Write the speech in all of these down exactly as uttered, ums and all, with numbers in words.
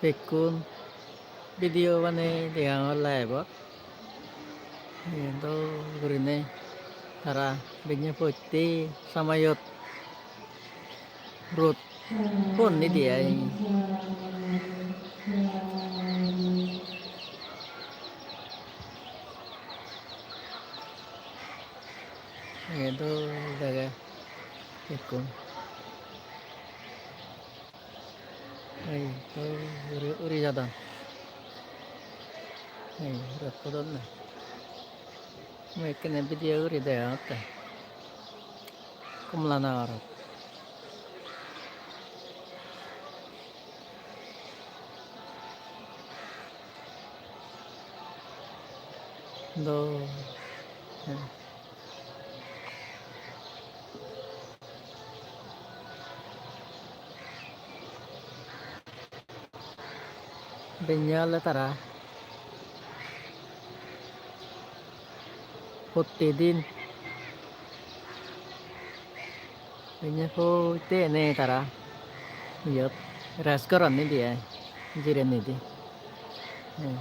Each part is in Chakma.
Bekkun video banei degongor live-ot. Ei dol gurinei tara benne potti somoyot rod ponney de ai. Ei dol dege bekkun. Ei, to uri, uri jadon. Ei, rot podonne. Mui ekkene video guri degongotte. Kamalanagarot. Do. Benne ole tara pottidin benne potte ene tara iyot rest goron nidi ai, jirenidi. Hmm.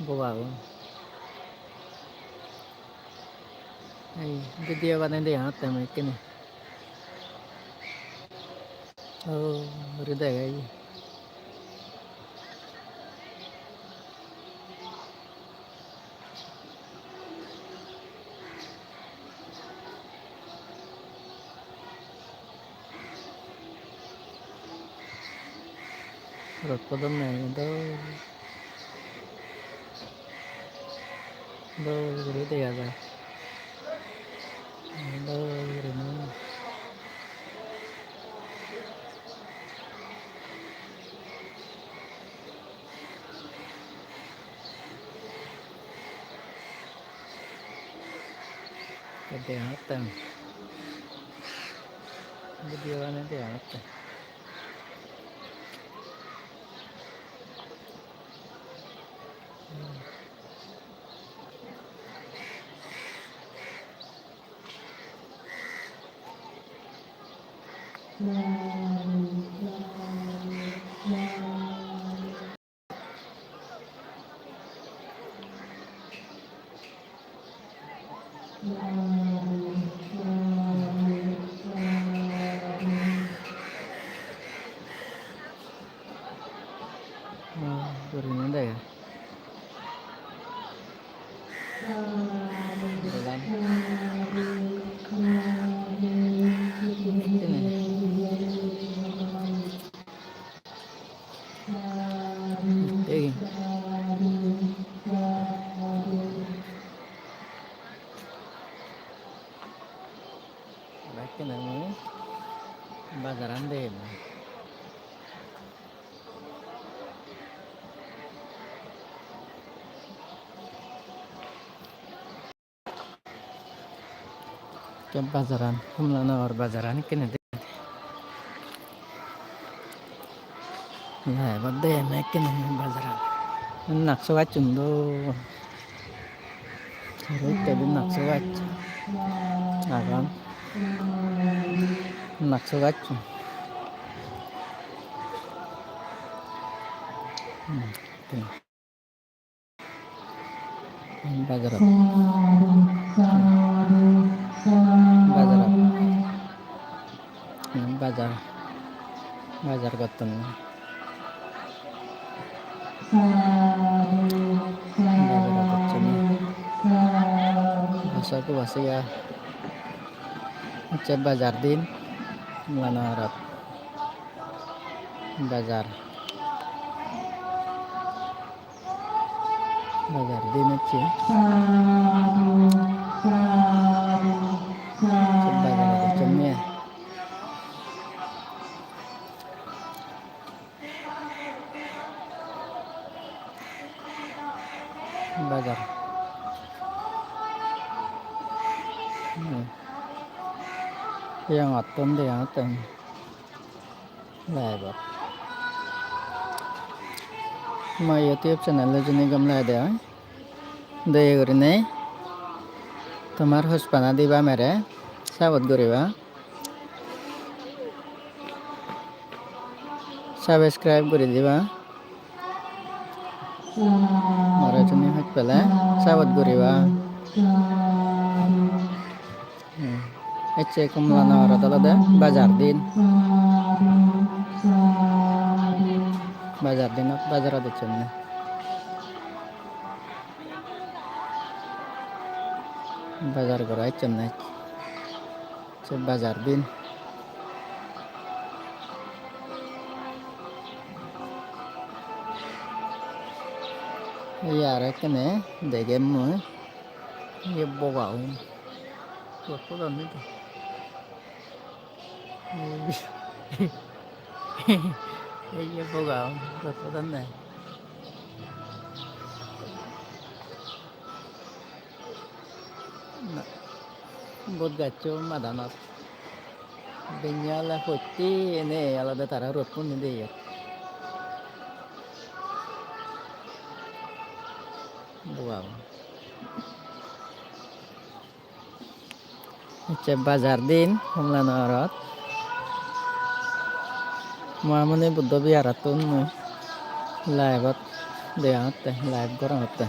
Bobagun. Ei video banei degongotte mui ekkene. O, guri dege ye. Rot podonne do. Dol guri dega jar. Dol gurinei. Te degongotte. Video banei degongotte. Ah, gurinei dege. Dolan. Ei. Ekkene mui bajaran degem. Te bajaran, Kamalanagar bajaran ekkene de. Live-ot degem ekkene bajaran. Nakso gacchun do. Aro ekko nakso gach agon. Nakso gacchun. Hmm, te. Bajarot. Bajarot. Bajar. Bajar gotton. Bajarot ecchonde. Asa ku asa ya. Ecche bajar din. Mane arot. Bajar. Bajar din ecche. Sot bajar ecche mui. Bajar. Hmm. Iyangottun degangottun. Live-ot. Mo YouTube channel-o juni gom lagede oi, doye gurinei tomar hospana diba mere, support guriba. Subscribe guri diba. More tumi hoj pele support guriba. Hmm. Ecche Kamalanagarot olode bajar din. Bajar dinot bajarot ecchonne. Bajar gora ecchonne. Se bajar din. Ei aro ekkene degem mui. Ye boga un. Sot podon ni to. Ei ye boga un. Sot podon ne. Na, bot gaccho madanot. Benne ole potti ene olode tara rot punni de iyot. Wow. Ecche bajar din Kamalanagarot. Mahamuni Buddho Viharattun mui live-ot degongotte, live gorongotte.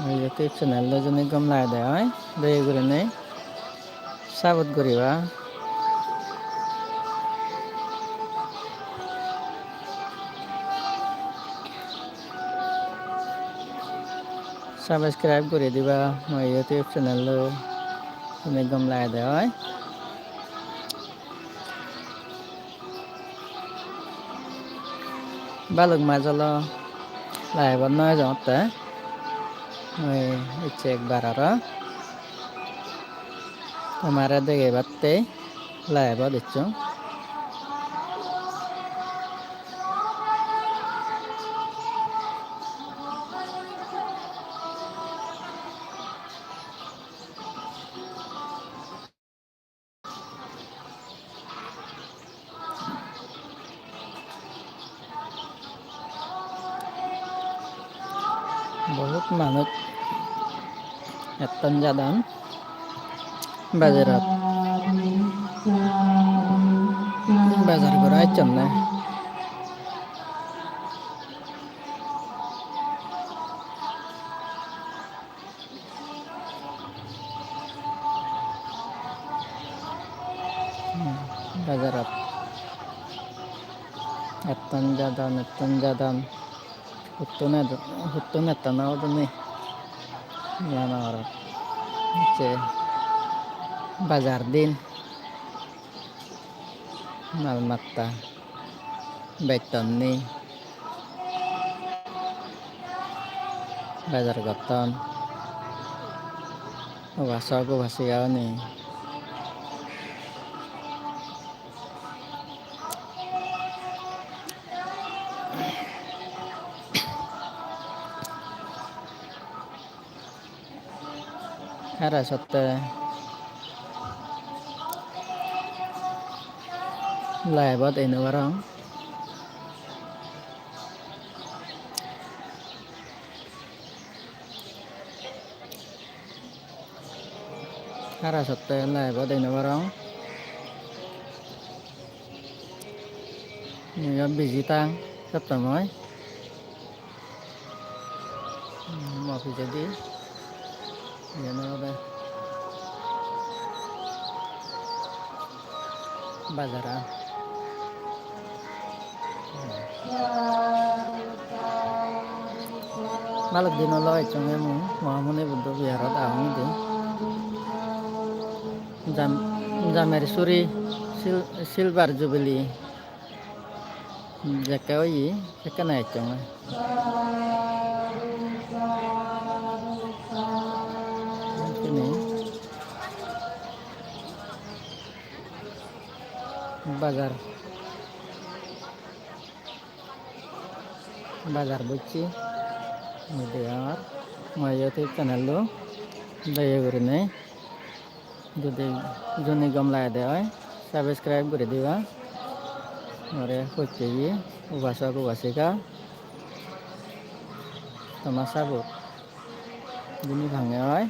Mui YouTube channel-lo juni gom lagede oi, doye gurinei support guriba. Subscribe guri diba mui YouTube channel-lo, juni gom lagede oi. Balok maj olo live-ot no ejongotte. Mui ecche ekbar aro tomare degebatte live-ot ecchong. Bohut manuj etton jadon bajarot. Bajar gora ecchonne. Hmm, bajarot etton jadon, etton jadon. Huttun ed-, huttun etton odoni. Iyan aro hocche bajar din. Mal matta. Bettonni bajar gotton. Upasok upasika gune. Hara sotte live-ot ei no parong. Hara sotte live-ot ei no parong. Mui o busy tang sob somoi. Hmm, mo pijedi iyen olode bajaran. Balok din olo ecchonge mui Mahamuni Buddho Viharot agong idi. Jam-, Jameswari sil-, Silver Jubilee jekke oye, sekkene ecchonge. Sini bajar, bajar bocche, mui degongor, mui YouTube channel-o doye gurinei. Jodi juni gom lagede oi, subscribe guri diba. More hochcheye upasok upasika. Toma sabot juni bange oi.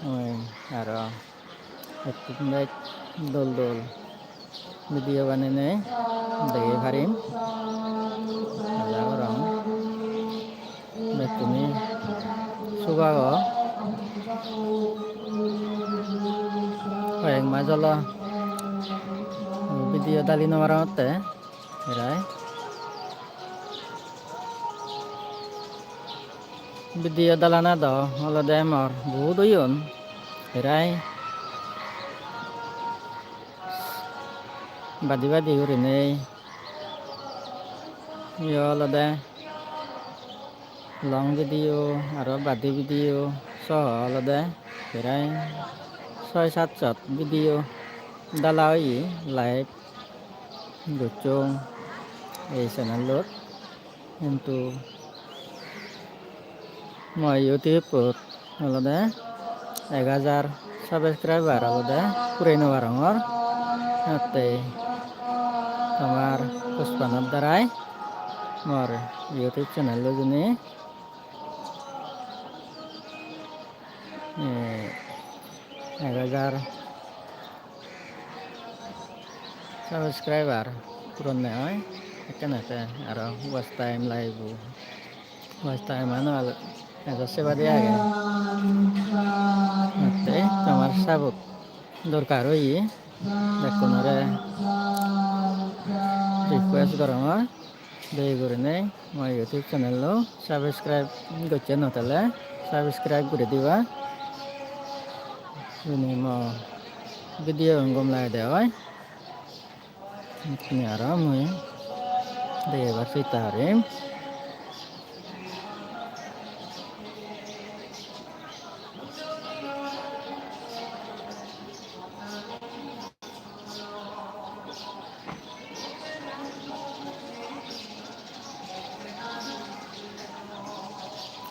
Oi, aro Ekko bej dol dol video banenei degei parim. Aja gorong bekkune suk ago. Hoyek mas olo video dali nw parongotte erai. Video dalana do olode mor bohut oyon, erai badi badi gurinei. Iyo olode long video aro badi video soho olode erai soi sat shot video dala oye, live gocchong ei channel-ot. Hintu mui YouTube-ot olode ek hajar subscriber olode purei nw parongor. Otte tomar hojpanor darai mor YouTube channel-o juni, eh, ek hajar subscriber puronne oi, ekkene te aro watch time lagibo. Watch time ano alo ejo sebade age. Otte tomar sabot dorkar oye, bekkunore request gorongor, dei gurinei mo YouTube channel-o subscribe gocche nw thele subscribe guri diba. Juni mo video gom lagede oi. Ekkene aro mui degebar chesta gorim.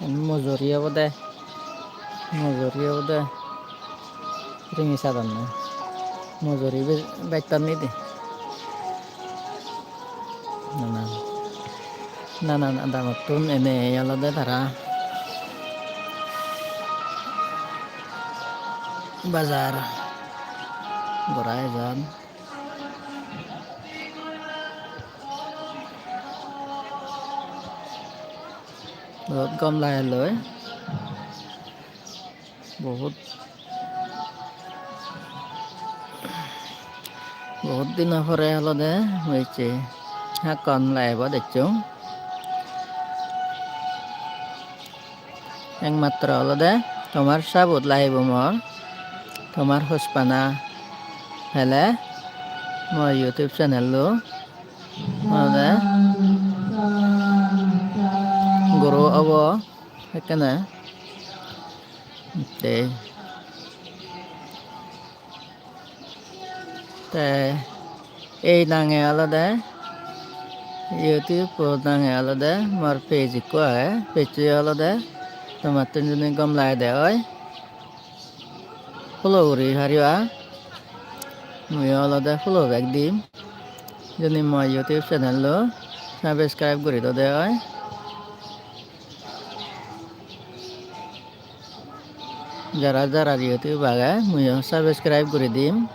Iyen mojori obode, mojori obode, rini sadonne, mojori be-, betton nide. Nanan, nanan adamottun enei olode tara bajar gora ejon. Iyot gom lagelloi. Bohut, bohut dino pore olode mui ecche hakkon live-ot ecchong. Ekmatro olode tomar sabot lagibo mor, tomar hojpana pele mo YouTube channel-o olode grow obo ekkene. Te, te ei nange olode YouTube-o nange olode mor page ikko age, page-o olode tomattun juni gom lagede oi follow guri pariba. Mui olode follow back dim. Juni mo YouTube channel-o subscribe guri dode oi. Jara jara YouTube age, muiyo subscribe guri dim.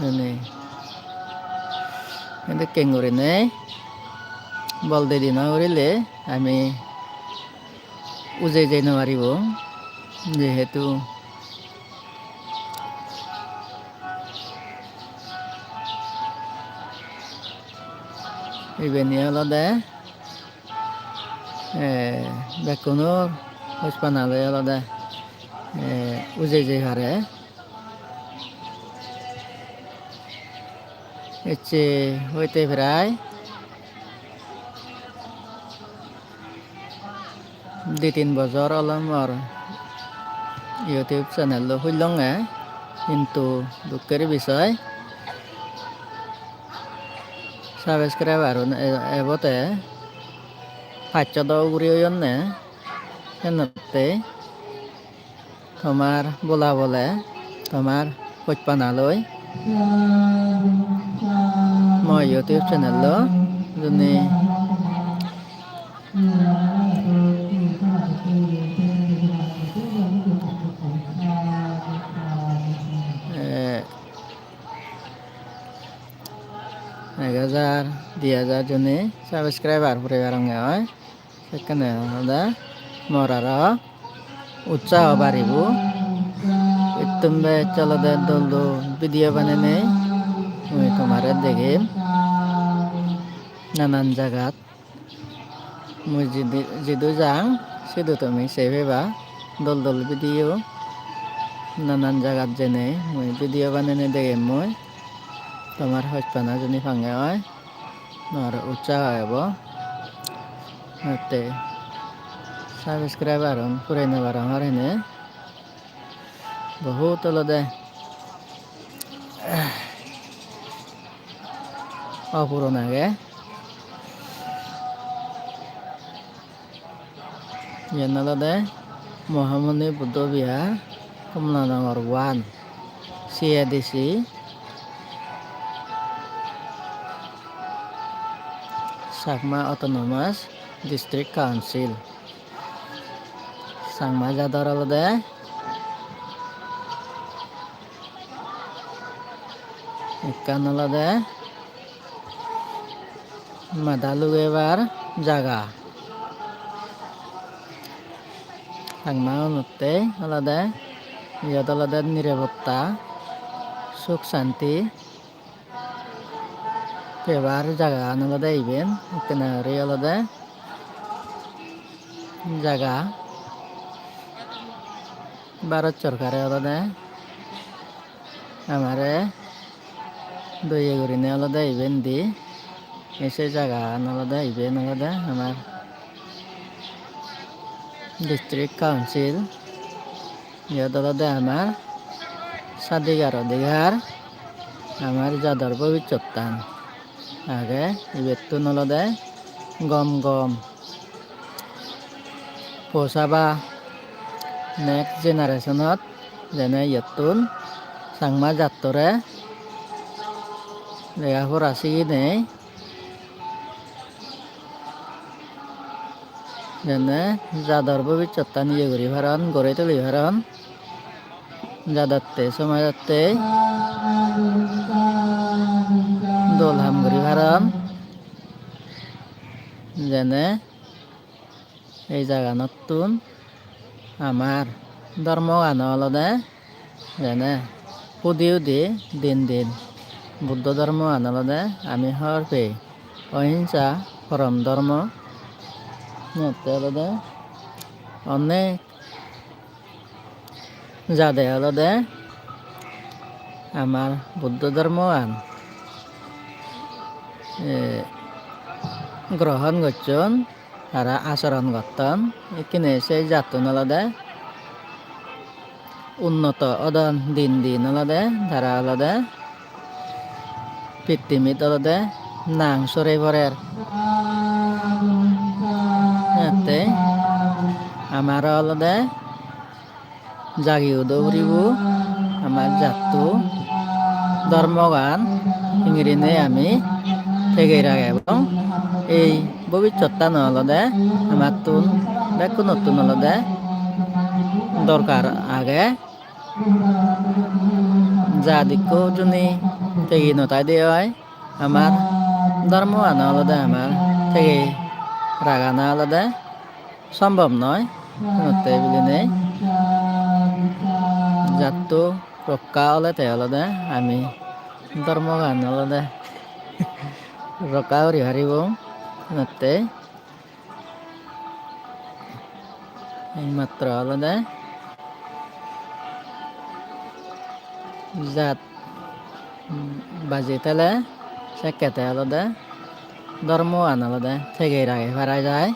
Ene, edokken gurinei bol didi no gurile ami ujei jei no paribong, jehetu ibeni olode, eh, bekkunor hojpanaloi olode, eh, ujei jei pare. Ecche hoite prai di tin bojor olo mor YouTube channel-o hullonge, hintu dukker bisoy subscriber-un e-, ebote paccho do ugure oyonne, senotte tomar bola bole, tomar hojpanaloi mo YouTube channel-o juni Hajar, di hajar juni subscriber puri parongge oi. Sekkene olode mor aro utsaho baribo. Ittun bej olode dol dol video banenei mui tomare degem. Nanan jagat mui jidi-, jidu jang, sidu tumi sei peba dol dol video. Nanan jagat jenei mui video banenei degem mui. Tomar hospana juni pange oi. Nor utsaho ebo. Otte subscriber un pure no parong ar hene. Bohut olode opuron age. Iyen olode Mohamoni Buddho Vihar, Kamalanagar one, C A D C, Chakma Autonomous District Council. Changma jador olode ekkan olode mada lugebar jaga. Changma unotte olode iyot olode nirapotta, suk santi pebar jagagan olode iben. Ekkena guri olode jaga Bharat sorkare olode amare doye gurine olode iben di. Ei se jagagan olode iben olode amar district council. Iyot olode amar sadigar odigar, amar jador bobissottan age. Ibettun olode gom gom posaba next generation-ot, jene iyottun Changma jattore lega pora siginei, jene jador bobissottan iye guri paron, guri tuli paron, jadotte somajotte dol ham guri paron, jene ei jaganottun amar dhormogan olode jene hudi hudi din din Buddho dhormogan olode ami hobor pei, ohingsa porom dhormo. Iyot olode onek jade olode amar Buddho dhormogan, eh, grohon gocchon, tara achoron gotton. Ikkine se jattun olode unnoto odon, din din olode tara olode pittimit olode nang sore porer. Jatte amaro olode jagi udo puribo, amar jatto dhormogan hingirinei ami tegei ragebong. Ei bobissottano olode amattun bekkunottun olode dorkar age. Jat ikko juni tegei no tai de oi, amar dhormoano olode amar tegei ragana olode sombhob noi. Senotte bilinei jatto rokka ole te olode ami dhormogan olode rokka guri paribong. Senotte Ei matro olode jat baji thele sekke te olode dhormoan olode thegei ragei para jai.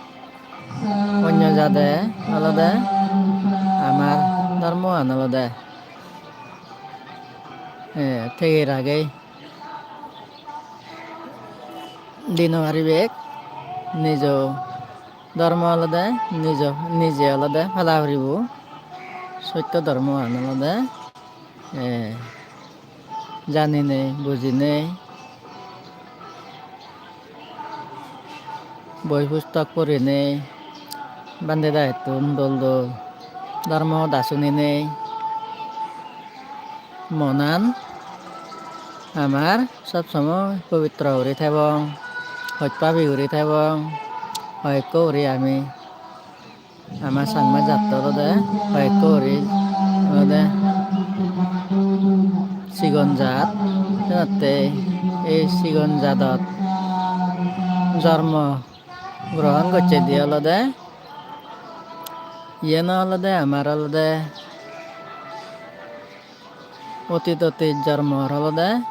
Onyo jade olode amar dhormoan olode, eh, thegei ragei di no paribak. Nijo dhormo olode nijo, nije olode pala puribo. Sotto dhormoan olode, eh, janinei, bujinei, boi pustok porinei, bhante dayottun dol dol dhormo hoda suninei, monan Amar sob somoi pobitro guri thebong, hojpabi guri thebong, hoyekko guri ami ama Changma jatto olode hoyekko guri olode sigon jat, senotte ei sigon jadot jormo grohon gocchede olode, iyen olode amar olode otit otit jormor olode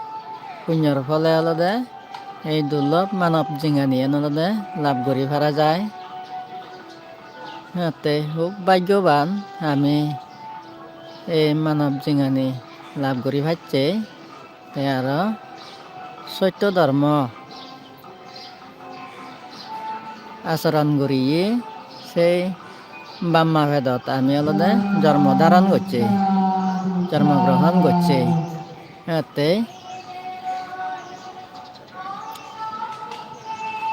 punyor phole olode ei durlob manob jinghaniyan olode lab guri para jai. Te hub bhaggoban ami ei manob jinghani lab guri pacchei. Te aro sotto dhormo acharon guriye sei bap ma pedot ami olode jormo dharon gocchei, jormo grohon gocchei. Ette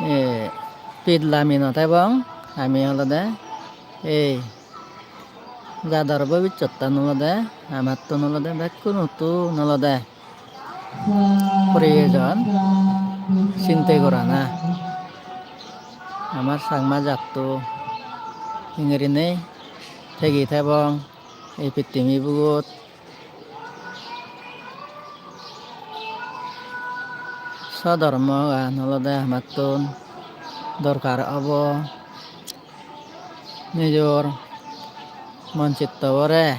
e pit lami no thebong, ami olode ei jador bobissottan olode amattun olode bekkunottun olode proyojon sinte gorana. Amar Changma jatto hingurinei thegi thebong ei pittimi bugot. Sodormogan olode amattun dorkar obo. Nijor mon chittobore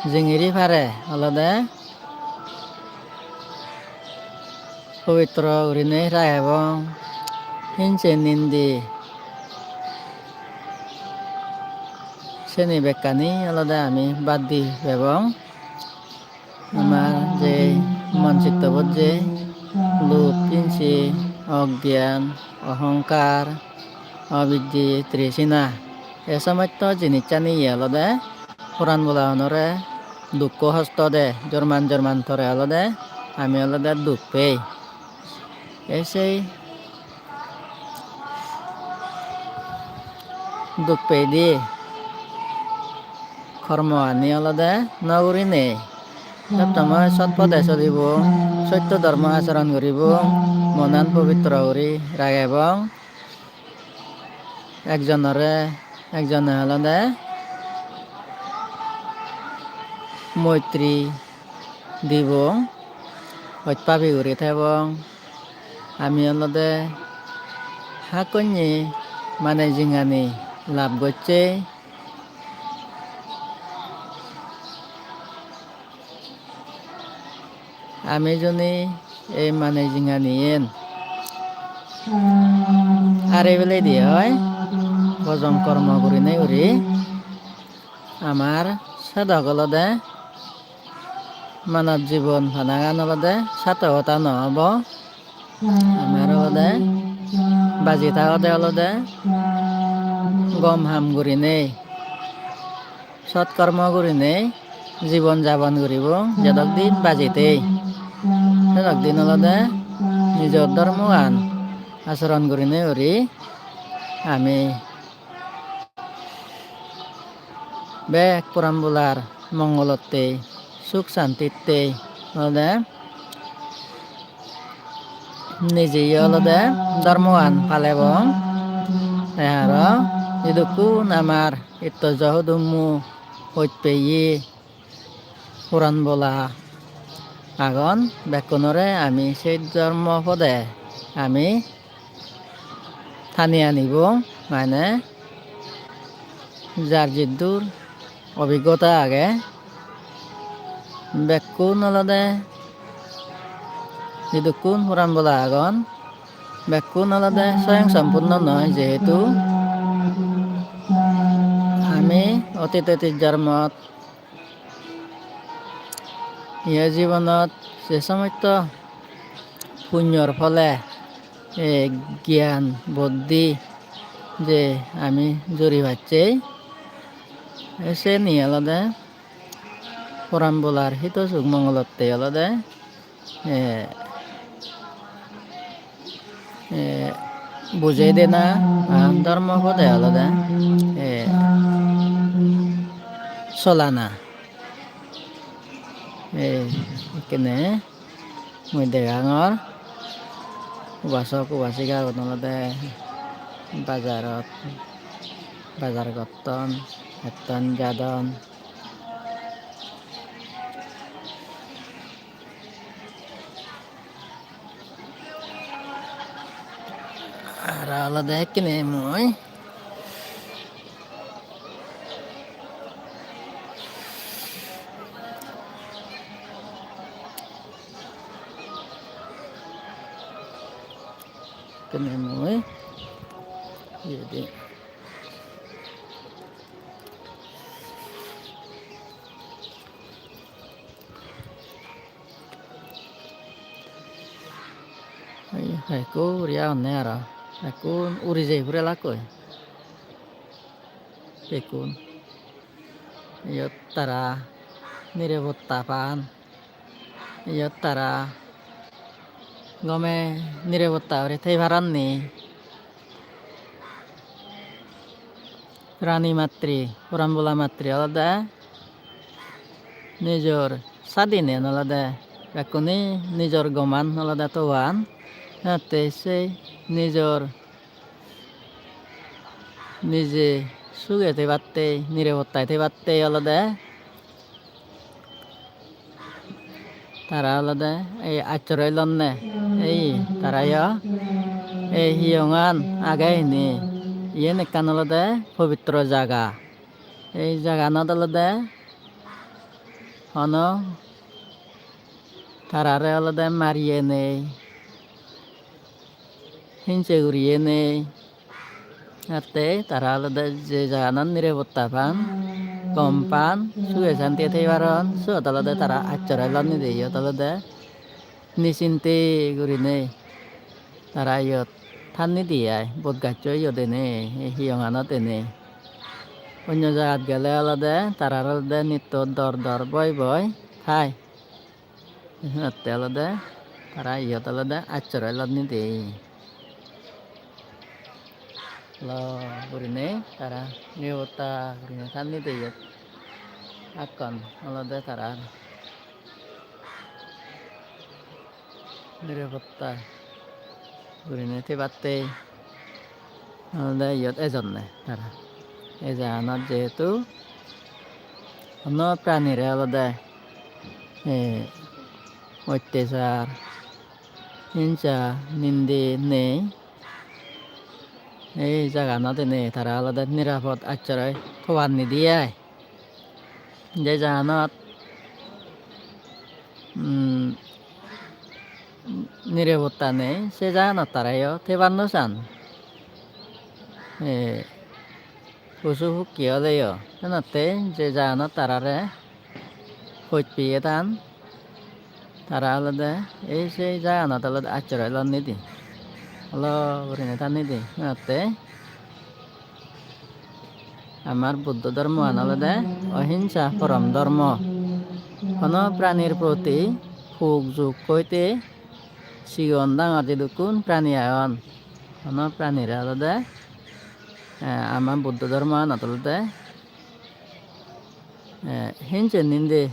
jingiri pare olode pobitro gurinei ragebong, hinse nindi seni bekkani olode ami bad di pebong. Amar je mon chittobot je lub, hinse, ogyan, ohongkar, obidde, trisina, ei somosto jinissani ye olode poran bolagunore dukko hosto de, jorman jorman tore olode ami olode duk pei. Ei sei duk peide kormoani olode no gurinei, sob somoi sot pode solibong, sotto dhormo acharon guribong, monan pobitro guri ragebong. Ekjonore ekjone olode moitri dibong, hojpabi guri thebong. Ami olode hakkonye mane jinghani lab gocchei. Ami juni ei mane jinghaniyen are beledi oi, bojong kormo gurinei guri amar sedok olode manob jibon panagan olode satto hota no obo. Amar olode baji thagode olode gom ham gurinei, sot kormo gurinei jibon jabon guribong, jedok din bajitei. Sedok din olode nijor dhormogan acharon gurinei guri ami bek poran bolar mongolottei, suk santittei olode nije ye olode dhormogan palebong. Te aro jidukkun amar itto jo hudummu hoj peye poran bola agon, bekkunore ami sei dhormo pode ami tani anibong, mane jar jiddur obiggota age, bekkun olode jidukkun poran bola agon, bekkun olode soyong sompurno noi, jehetu ami otit otit jormot, iye jibonot se somosto punyor phole, e, gyan, buddhi je ami juri pacchei, e, seni olode poran bolar hito suk mongolotte olode, e, e, bujei dena, ar dhormo pode olode, e, solana. E, Ekkene mui degangor ubasok ubasikagun olode bajarot, bajar gotton, etton jadon. Aro olode ekkene mui Kene mui iyedi. Ei, ekko guri agonne aro. Ekko uri jei purelakkoi. Bekkun. Iyot tara nirebotta pan. Iyot tara gome nirebotta guri thei paranni. Prani matri, poranbola matri olode nijor sadinen olode bekkune nijor goman olode togan. Te sei nijor nije suge thebatte, nirepottai thebatte olode tara olode ei acchoroi lonne. Ei tara yo ei hiyongan age hini, iyen ekkan olode pobitro jaga. Ei jaganot olode hono tarare olode mariye nei, hinse guriye nei. Atte tara olode je jaganot nirebotta pan, gom pan, suge santiye thei paron, siyot olode tara acchoroi lonnide, iyot olode nisinte gurinei tara iyot thannide ai, bot gaccho iyot enei, ei hiyonganot enei. Onyo jagat gele olode tarar olode nitto dor dor boi boi thai. Senotte olode tara iyot olode acchoroi lonnide. Lo gurinei tara nirebotta gurinei thannide iyot. Hakkon olode tara nirebotta gurinei thebatte olode iyot ejonne tara. Ei jaganot jehetu hono pranire olode, eh, ottechar, hinsa, nindi nei. Ei jaganot enei tara olode nirapot acchoroi tobar nidi ai. Je jaganot, mm, nirebotta nei, se jaganot tara yo thebar no san. Eh, posu pokki oleyo, senotte je jaganot tarare hoj peye tan, tara olode ei sei jaganot olode acchoroi lonnide. Olo gurinei thannide, senotte amar Buddho dhormoan olode ohingsa porom dhormo. Hono pranir proti puk juk hoite sigon dangor jedukkun prani agon, hono pranire olode, eh, ama Buddho dhormoanot olode, eh, hinse ninde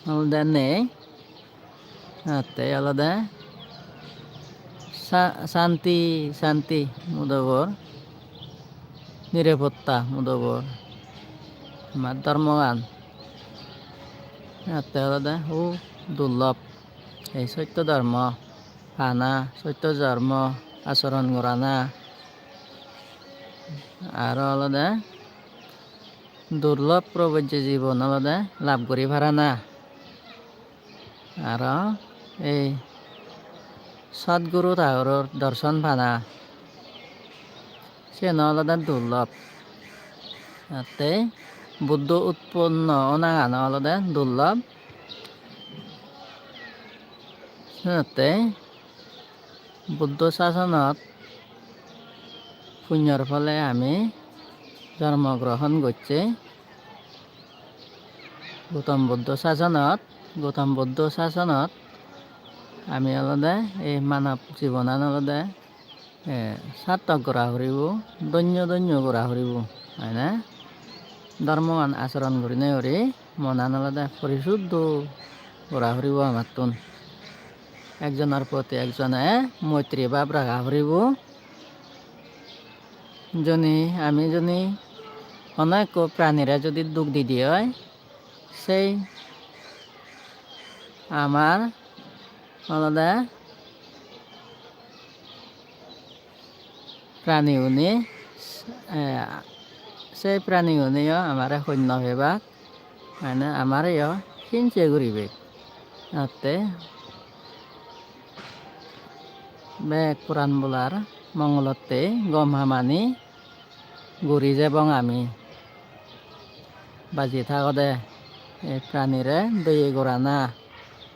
olode nei. Atte olode sa-, santi, santi mudobor, nirebotta mudobor ama dhormogan. Atte olode hub durlob. Ei sotto dhormo pana, sotto dhormo asoron gorana, aro olode durlob probojje jibon olode lab guri parana, aro ei Sadguru Thaguror dorson pana, siyen olode durlob. Atte Buddho utponno onagan olode durlob. Senotte Buddho sasonot punyor phole ami jormo grohon gocche. Gautam Buddho sasonot, Gautam Buddho sasonot ami olode ei manob jibonan olode eh, sartok gora puribo, dhonyo dhonyo gora puribo, mane dhormogan acharon gurinei guri monan olode porisuddho gora puribo amattun. Ekjonor proti ekjone moitri bhab raga puribo. Joni ami joni hono ekko pranire jodi duk didi oi, sei amar olode praniune, eh, sei praniuneyo amare hoi no pebak, mane amareyo hingse guribak. Atte bek poran bolar mongolotte gom hamani guri jebong ami. Baji thagode ei pranire doye gorana,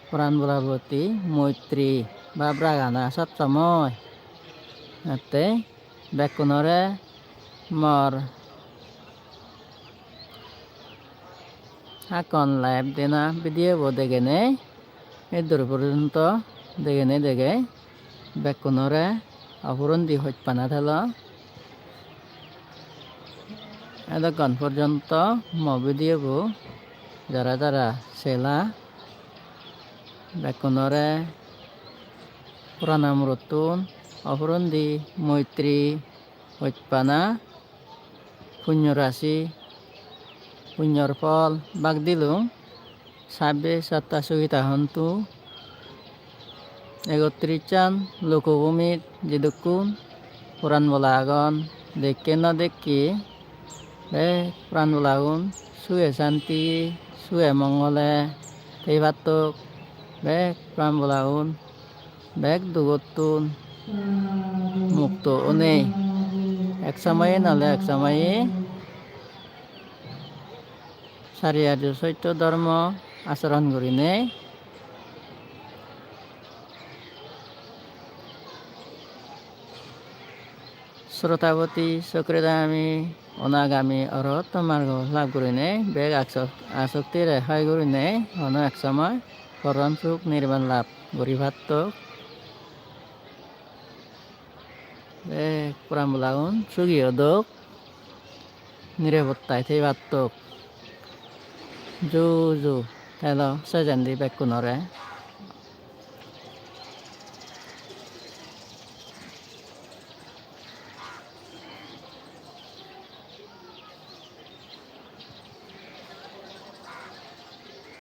poran bolar proti moitri bhab ragana sob somoi. Atte bekkunore mor hakkon live dena video bo degenei, eddur porjonto degenei degei, bekkunore opurondi hojpana thelo. Edokkon porjonto mo video bo jara jara sela, bekkunore porano murottun opurondi moitri hojpana punyo rasi, punyor phol bak dilung. Sabbe satta sukhita hontu. Ekottrisan lokobhumit jidukkun poran bola agon, dekke no dekke, bek poran bolagun suge santiye, suge mongole thei pattok, bek poran bolagun bek dugottun mukto onei. Ek somoye nole ek somoye sari arjo sotto dhormo acharon gurinei srotapatti, sokridagami, onagami, orohotto margo lab gurinei bek aso-, asoktire hai gurinei hono ek somoi poron suk nirban lab guri pattok. Bek poran bolagun sugi odok, nirepottai thei pattok. Ju ju thelo sejendi bekkunore.